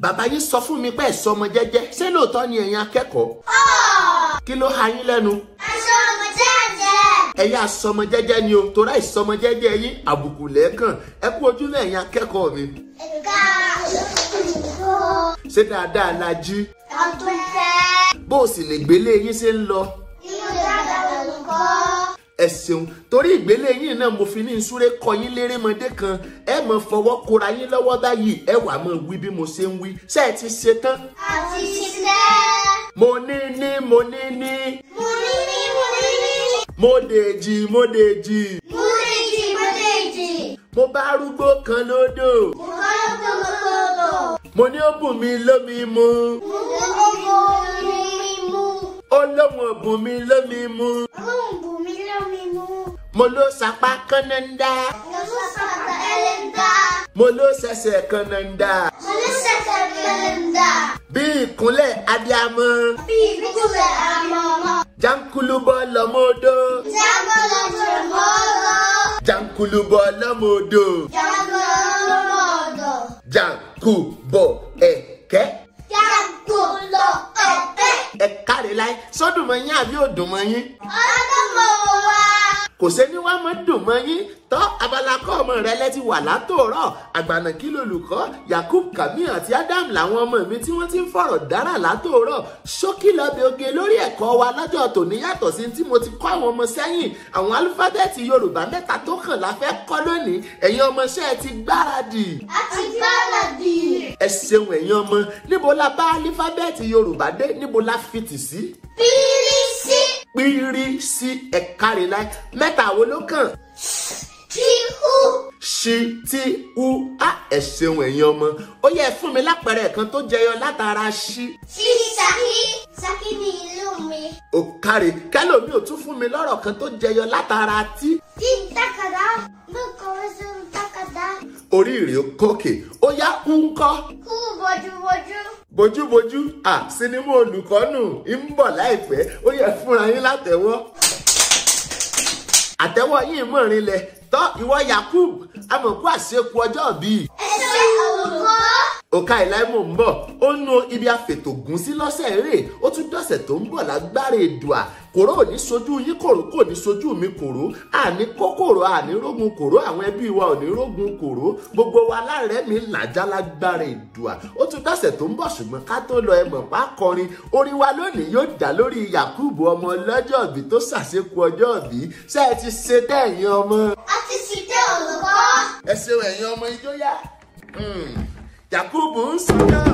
Bàbá yín sọ fún mi pé ẹ sọmọ jẹ́jẹ́, ṣé lóòótọ́ ni ẹ̀yin akẹ́kọ̀ọ́? Kí ló ha yín lẹ́nu? Aṣọmọ jẹ́jẹ́. Ẹ̀yin asọmọ jẹ́jẹ́ ni o, torí àìsọmọ jẹ́jẹ́ yín àbùkù lẹ́ẹ̀kan. Ẹ kú ojúmọ́ ẹ̀yin akẹ́kọ̀ọ́ mi. Ṣé dáadáa la jí? Bó o sì lè gbélé yín ṣe ń lọ. Ẹ ṣeun, torí ìgbélé yín náà mo fi ní ìsúré kọ yín lérémọdé kan. Ẹ mọ fọwọ́ kóra yín lọ́wọ́ báyìí, ẹ wà mọ wí bí mo ṣe ń wí. Ṣé ẹ ti ṣe tán? A ti ṣiṣẹ́. Mo ní ní mo ní ní. Mo ní ní mo ní ní. Mo dèjì mo dèjì. Mo dèjì mo dèjì. Mo bá arúgbó kan lódò. Mo bá arúgbó kan lódò. Mo ní ó bùn mi lómi mu. Mo ní ó bùn mi lómi mu. Ó lóun ò bùn mi lómi mu. Ó lóun bùn mi lómi mu. Mo ló sapá kánnáńdá. Mo ló sapá kánnáńdá. Mo ló ṣẹ̀ṣẹ̀ kánnáńdá. Mo ló ṣẹ̀ṣẹ̀ kánnáńdá. Bí ìkúnlẹ̀ abiyamọ. Bí ìkúnlẹ̀ abiyamọ. Jankulubọ lọmọdọ. Jankulubọ lọmọdọ. Jankulubọ lọmọdọ. Jankulubọ lọmọdọ. Jankubọ ẹ̀kẹ́. Jankulubọ ẹ̀kẹ́. Ẹ káre láì, sọ́dùn mọ́ yín àbí òdùn mọ́ yín? Ọdún mọ́ wa. Kò sẹ́ni wá mọ́ dùn mọ́ yín. Tọ́ abala kọ́ ọmọ rẹ lẹ́ti wà látòrọ̀. Àgbànà kí lolùkọ́ Yakub Kami àti Adam làwọn ọmọ mi tí wọ́n ti ń fọ̀rọ̀ dára látòrọ̀. Ṣókí lọ́bẹ̀ oge lórí ẹ̀kọ́ wa lọ́jọ́ tòní yàtọ̀ sí tí mo ti kọ́ àwọn ọmọ sẹ́yìn. Àwọn alífábẹ́ẹ̀tì Yorùbá mẹ́ta tó kàn la fẹ́ kọ́ lónìí. Ẹ̀yin ọmọọṣẹ́ ti gbáradì. A ti gbáradì. Ẹ ṣeun ẹ̀yin ọmọ. Níbo la bá alífábẹ́ẹ̀tì Yorùbá dé? Níbo la fìtì sí? Pírísí. Pírísí. Ẹ káre láì. Mẹ́ta wo ló kàn? Ṣí-ú. Ṣí tí u á. Ẹ ṣeun ẹ̀yin ọmọ. Ó yẹ fún mi lápẹẹrẹ kan tó jẹyọ látara ṣí. Ṣí Ṣakí. Ṣakí ni ìlú mi. Ó káre. Kẹ́lòmí ò tún fún mi lọ́rọ̀ kan tó jẹyọ látara tí. Tí tákàdá. Mo kọ̀wé sórí tákàdá. Orí ìrè kókè. Ó yá ń kọ́. Kú bójúbójú. Bójúbójú. À sinimá olùkọ́ nù ń bọ̀ láìpẹ́. Ó yẹ fúnra yín látẹ̀wọ́. Àtẹ́wọ́ yìí mọ̀ rinlẹ̀. Tọ́ ìwọ Yakub, amọ̀kú àṣekù ọjọ́ bíi. Ẹ ṣé olùkọ́. Òkà ìláìmò ń bọ̀, ó nu ibi àfètògùn sí lọ́sẹ̀ eré, ó tún dọ̀sẹ̀ tó ń bọ̀ lágbára Èdùà. Kòró ò ní sojú yín kòró, kò ní sojú mi kòró, àní kókòrò, àní rógun kòró, àwọn ẹbí wa ò ní rógun kòró, gbogbo wa láàrẹ̀ mi làjá lágbára Èdùà. Ó tún dọ̀sẹ̀ tó ń bọ̀ ṣùgbọ́n ká tó lọ ẹmọ̀ pa kọrin. Orin wa lónìí yóò dá lórí Yakubu ọmọ ọlọ́jọ́ ìbí tó ṣàṣekù ọjọ́ ìbí. Ṣé ẹ ti ṣe tẹ́yìn ọmọ? A ti ṣe tẹ́ olùkọ́. Ẹ ṣeun ẹ̀yin ọmọ ijó yá. Yakubu ń sọjọ́.